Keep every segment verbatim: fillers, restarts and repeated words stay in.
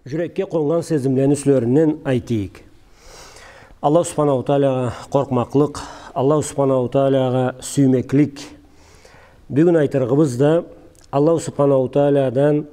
Жюрекге къоннган сезимлени юслеринден айтайыкъ. Аллаху Субханаху Таалагъа къоркъмакълыкъ, Аллаху Субханаху Таалагъа сюймеклик. Бюгюн айтырыгъыбыз да Аллаху Субханаху Тааладан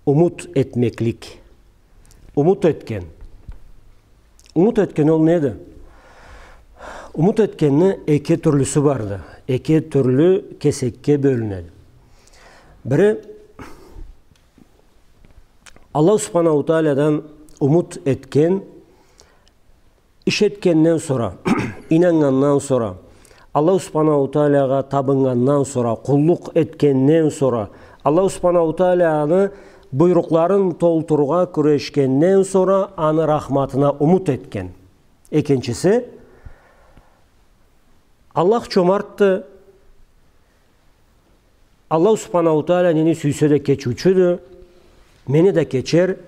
умут этмеклик. Умут этген. Умут этген ол неди? Умут этгенни эки тюрлюсю барды. Эки тюрлю кесекге бёлюнеди. Бири, Аллаху Субханаху Тааладан умут этген, иш этгенден сора, ийнаннгандан сора, Аллаху Субханаху Таалагъа табыннгандан сора, къуллукъ этгенден сора, Аллаху Субханаху Тааланы буйрукъларын толтурургъа кюрешгенден сора, аны рахматына умут этген. Экинчиси, Аллах чомартды, Аллаху Субханаху Таала нени сюйсе да кечиучюдю, мени да кечер,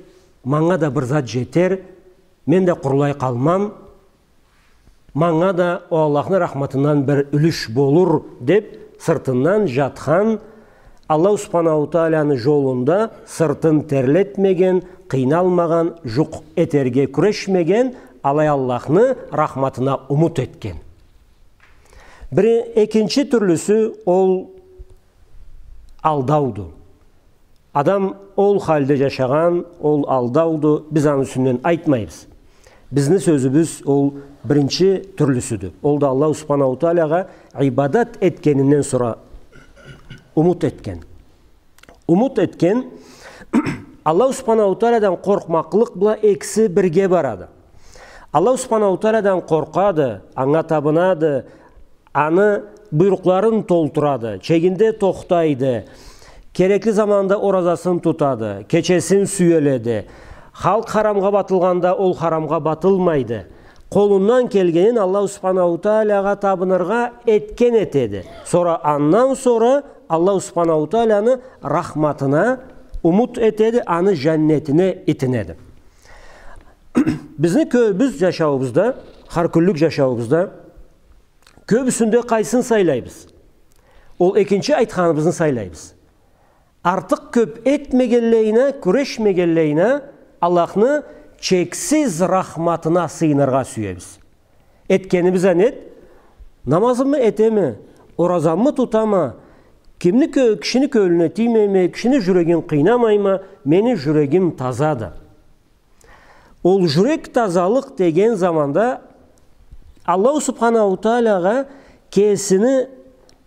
манга да бир зат жетер, мен да къурулай къалмам, манга да ол Аллахны рахматындан бир юлюш болур, деп, сыртындан жатхан, Аллаху Субханаху Тааланы жолунда сыртын терлетмеген, къыйналмагъан, жукъ этерге кюрешмеген, алай Аллахны рахматына умут этген. Бири, экинчи тюрлюсю ол алдауду. Адам ол халде жашагъан, ол алдауду, биз аны юсюнден айтмайбыз. Бизни сёзюбюз ол биринчи тюрлюсюдю. Ол да Аллаху Субханаху Таалагъа ибадат этгенинден сора умут этген. Умут этген, Аллаху Субханаху Тааладан къоркъмакълыкъ бла экиси бирге барады. Аллаху Субханаху Тааладан къоркъады, анга табынады, аны буйрукъларын толтурады, чегинде тохтайды, керекли заманда оразасын тутады, кечесин сюеледи, халкъ харамгъа батылгъанда ол харамгъа батылмайды. Къолундан келгенин Аллаху Субханаху Таалагъа табыныргъа этген этеди. Сора андан сора Аллаху Субханаху Тааланы рахматына умут этеди, аны жаннетине итинеди. Бизни кёбюбюз жашауубузда, хар кюнлюк жашауубузда кёбюсюнде къайсын сайлайбыз? Ол экинчи айтханыбызны сайлайбыз. Артыкъ кёп этмегенлейине, кюрешмегенлейине Аллахны чексиз рахматына сыйыныргъа сюебиз. Этгенибиз а нет? Намазымы этеме, оразамы тутама, кимни кё-, кишини кёлюне тиймейме, кишини жюрегин къыйнамайма, мени жюрегим тазады. Ол жюрек тазалыкъ деген заманда Аллаху Субханаху Таалагъа кесини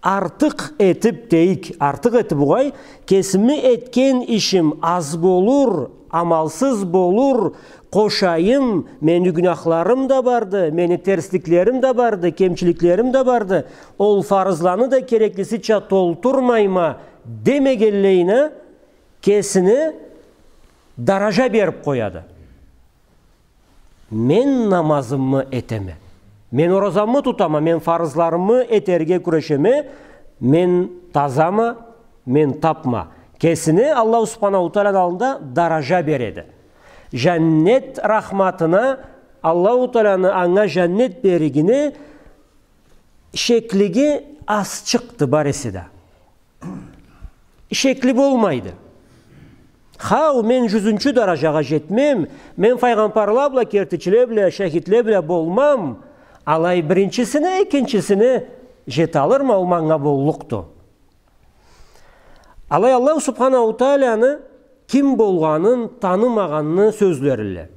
артыкъ этип дейик, артыкъ этип угъай, кесими этген ишим аз болур, амалсыз болур, къошайым, мени гюнахларым да барды, мени терсликлерим да барды, кемчиликлерим да барды, ол фарызланы да кереклисича толтурмайма демегенлейине, кесине даража берип къояды. Мен намазымы этеме. Мен оразамы тутама, мен фарызларымы этерге кюрешеме, мен тазама, мен тапма. Кесине Аллаху Субханаху Тааланы аллында даража береди. Жаннет рахматына, Аллаху Тааланы анга жаннет беригине шеклиги азчыкъды бар эсе да. Шекли болмайды. Хау, мен жюзюнчю даражагъа жетмем, мен файгъамбарла бла, кертичиле бла, шахидле бла болмам, алай биринчисине, экинчисине жеталырма, ол манга боллукъду. Алай Аллаху Субханаху Тааланы ким болгъанын танымагъанны сёзлериле.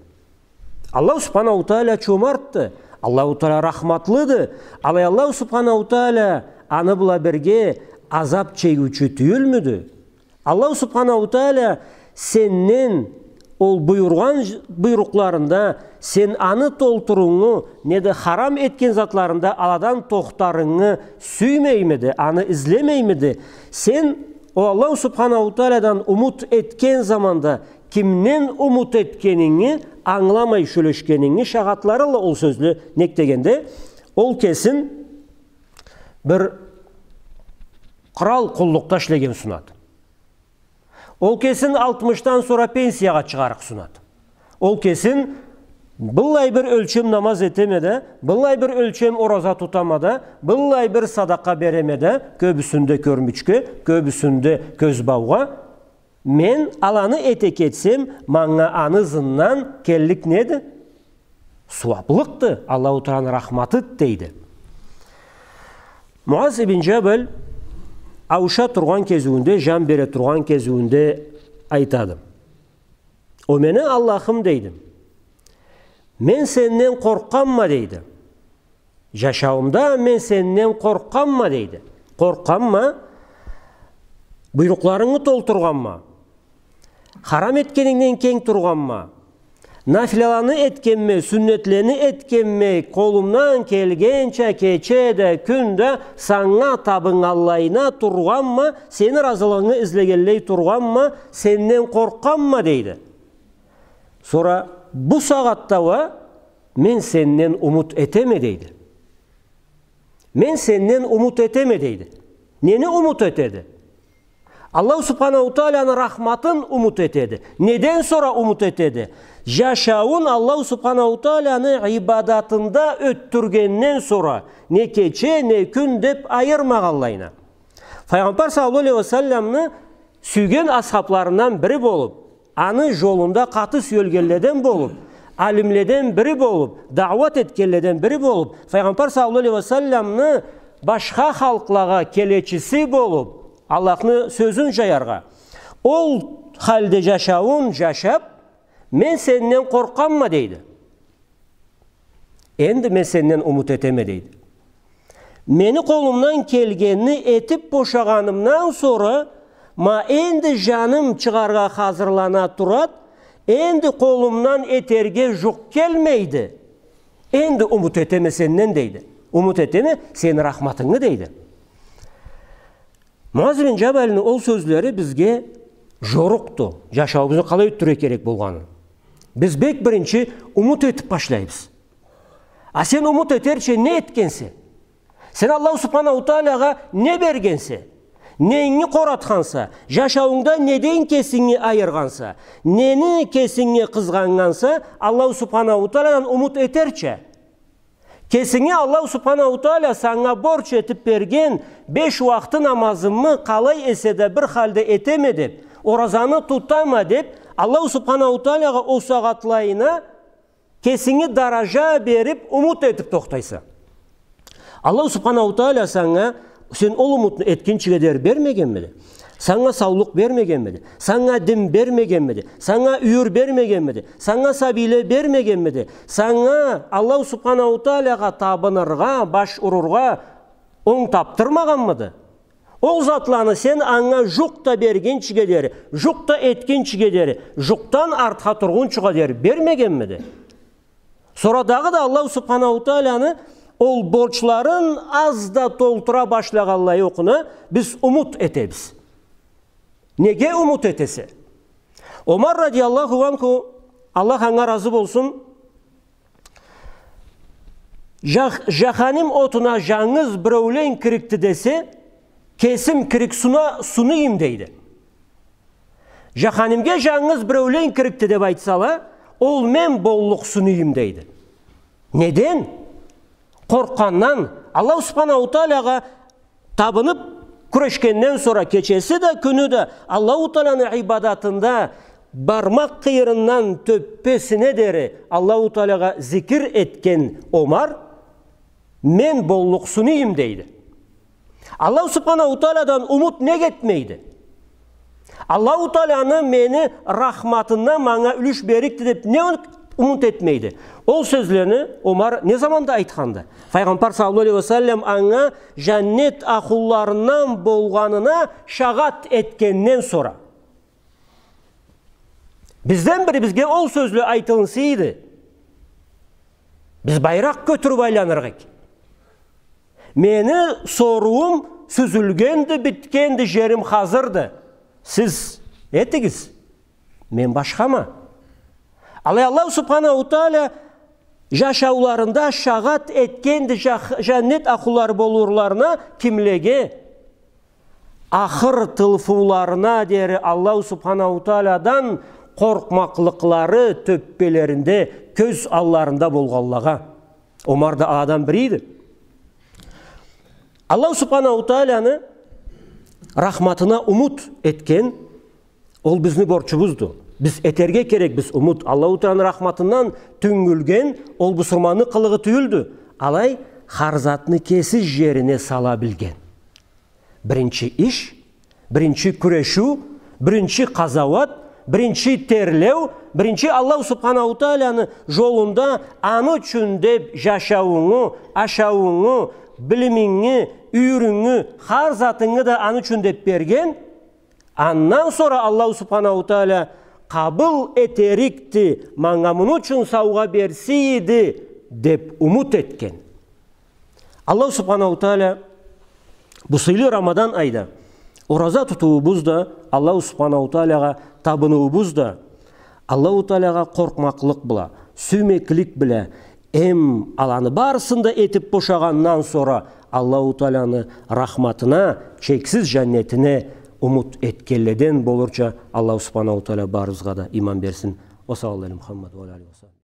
Аллаху Субханаху Таала чомартды, Аллаху Таала рахматлыды. Алай Аллаху Субханаху Таала аны бла бирге азап чегиучю тюйюлмюдю? Аллаху Субханаху Таала сенден ол буюргъан ж-, буйрукъларында сен аны толтурунгу, неда харам этген затларында аладан тохтарынгы сюймеймиди, аны излемеймиди? Сен ол Аллаху Субханаху Тааладан умут этген заманда кимден умут этгенинги ангыламай сёлешгенинги шагъатларыла ол сёзле, нек дегенде, ол кесин бир кърал къуллукъда ишлеген сунат. Ол кесин алтмышдан сора пенсиягъа чыгъарыкъ сунат. Ол кесин быллай бир ёлчем намаз этеме да, быллай бир ёлчем ораза тутама да, быллай бир садакъа береме да, кёбюсюнде кёрмючге, кёбюсюнде кёзбаугъа, Мен аланы эте кетсем, манга аны ызындан келлик неди? Сууаблыкъды, Аллаху Тааланы рахматыды, дейди. Муаз ибн Джабал ауша тургъан кезиуюнде, джан бере тургъан кезиуюнде айтады. О мени Аллахым, дейди. Мен сенден къоркъгъанма, дейди. Джашауумда мен сенден къоркъгъанма, дейди. Къоркъгъанма, буйрукъларынгы толтургъанма. Харам этгенингден кенг тургъанма. Нафилаланы этгенме, сюннетлени этгенме, къолумдан келгенча кече да, кюн да санга табыннганлайына тургъанма, сени разылыгъынгы излегенлей тургъанма, сенден къоркъгъанма, дейди. Сора бу сагъатда уа мен сенден умут этеме, дейди. Мен сенден умут этеме, дейди. Нени умут этеди? Аллаху Субханаху Тааланы рахматын умут этеди. Неден сора умут этеди? Джашауун Аллаху Субханаху Тааланы ибадатында ётдюргенден сора, не кече, не кюн деп айырмагъанлайына. Файгъамбар саллаллаху алейхи ва салламны сюйген асхабларындан бири болуп, аны джолунда къаты сюелгенледен болуп, алимледен бири болуп, дауат этгенледен бири болуп, Файгъамбар саллаллаху алейхи ва салламны башха халкълагъа келечиси болуп, Аллахны сёзюн джаяргъа. Ол халде джашауун джашап, мен сенден къоркъгъанма, дейди. Энди мен сенден умут этеме, дейди. Мени къолумдан келгенни этип бошагъанымдан сора, ма энди джаным чыгъаргъа хазырлана турад, энди къолумдан этерге джукъ келмейди. Энди умут этеме сенден, дейди. Умут этеме сени рахматынгы, дейди. Муаз бин Джабалны ол сёзлери бизге джорукъду, джашауубузну къалай ётдюрюрге керек болгъаны. Биз бек биринчи умут этип башлайбыз. А сен умут этерча не этгенсе? Сен Аллаху Субханаху Таалагъа не бергенсе? Ненги къоратханса? Джашауунгда неден кесинги айыргъанса? Нени кесинге къызгъаннганса, Аллаху Субханаху Тааладан умут этерча? Кесинги Аллаху Субханаху Таала санга борч этип берген беш уахты намазымы къалай эсе да бир халда этеме деп, оразаны тутама деп, Аллаху Субханаху Таалагъа ол сагъатлайына кесинги даража берип, умут этип тохтайса. Аллаху Субханаху Таала санга сен ол умутну этгинчиге дери бермегенмиди? Санга саулукъ бермегенмиди? Санга дин бермегенмиди? Санга юйюр бермегенмиди? Санга сабийле бермегенмиди? Санга Аллаху Субханаху Таалагъа табыныргъа, баш урургъа онг тапдырмагъанмыды? Ол затланы сен анга джукъ да бергинчиге дери, джукъ да этгинчиге дери, джукъдан артха тургъунчугъа дери бермегенмиди? Сора дагъыда Аллаху Субханаху Тааланы ол борчларын аз да толтура башлагъанлай окъуна биз умут этебиз. Неге умут этесе? Омар радияллаху анху, Аллах анга разы болсун, джах-, джаханим отуна джангыз биреулен кирикди десе, кесим кирик суна-, сунуйум дейди. Джаханимге джангыз биреулен кирикди деп айтсала, ол мен боллукъ сунуйум дейди. Неден? Къоркъгъандан. Аллаху Субханаху Таалагъа табынып кюрешгенден сора, кечеси да, кюню да Аллаху Тааланы ибадатында бармакъ къыйырындан тёппесине дери Аллаху Таалагъа зикир этген Омар, мен боллукъ сунуйум дейди. Аллаху Субханаху Тааладан умут нек этмейди? Аллаху Тааланы мени рахматындан манга юлюш берикди деп нек умут этмейди? Ол сёзлени Омар не заманда айтханды? Файгъамбар саллаллаху алейхи ва саллам анга джаннет ахлуларындан болгъанына шагъат этгенден сора. Бизден бирибизге ол сёзле айтылынса эди, биз байракъ кётюрюп айланырыкъ эдик. Мени соруум сюзюлгенди, битгенди, джерим хазырды. Сиз этигиз. Мен башхама. Алай Аллаху Субханаху Таала джашауларында шагъат этгенди джах-, джаннет ахлулары болурларына, кимлеге? Ахыр тылфыуларына дери Аллаху Субханаху Тааладан къоркъмакълыкълары тёппелеринде, кёз алларында болгъанлагъа. Омар да аладан бири эди. Аллаху Субханаху Тааланы рахматына умут этген Ол бизни борчубузду. Биз этерге керекбиз умут. Аллаху Тааланы рахматындан тюнгюлген ол бусурманны къылыгъы тюйюлдю. Алай, хар затны кесиш жерине сала билген. Биринчи иш, биринчи кюрешиу, биринчи къазауат, биринчи терлеу, биринчи Аллаху Субханаху Тааланы жолунда аны ючюн деп жашауунгу, ашауунгу, билиминги, юйюрюнгю, хар затынгы да аны ючюн деп берген. Андан сора Аллаху Субханаху Таала къабыл этерикди, манга муну ючюн саугъа берсейди деп умут этген. Аллаху Субханаху Таала бу сыйлы Рамадан айда ораза тутуубуз да, Аллаху Субханаху Таалагъа табыныуубуз да, Аллаху Таалагъа къоркъмакълыкъ бла, сюймеклик бла, эм аланы барысын да этип бошагъандан сора Аллаху Тааланы рахматына, чексиз жаннетине умут этгенледен болурча Аллаху Субханаху Таала барыбызгъа да иман берсин. Ва саллаллаху аля Мухаммад ва аля алихи ва сахбихи.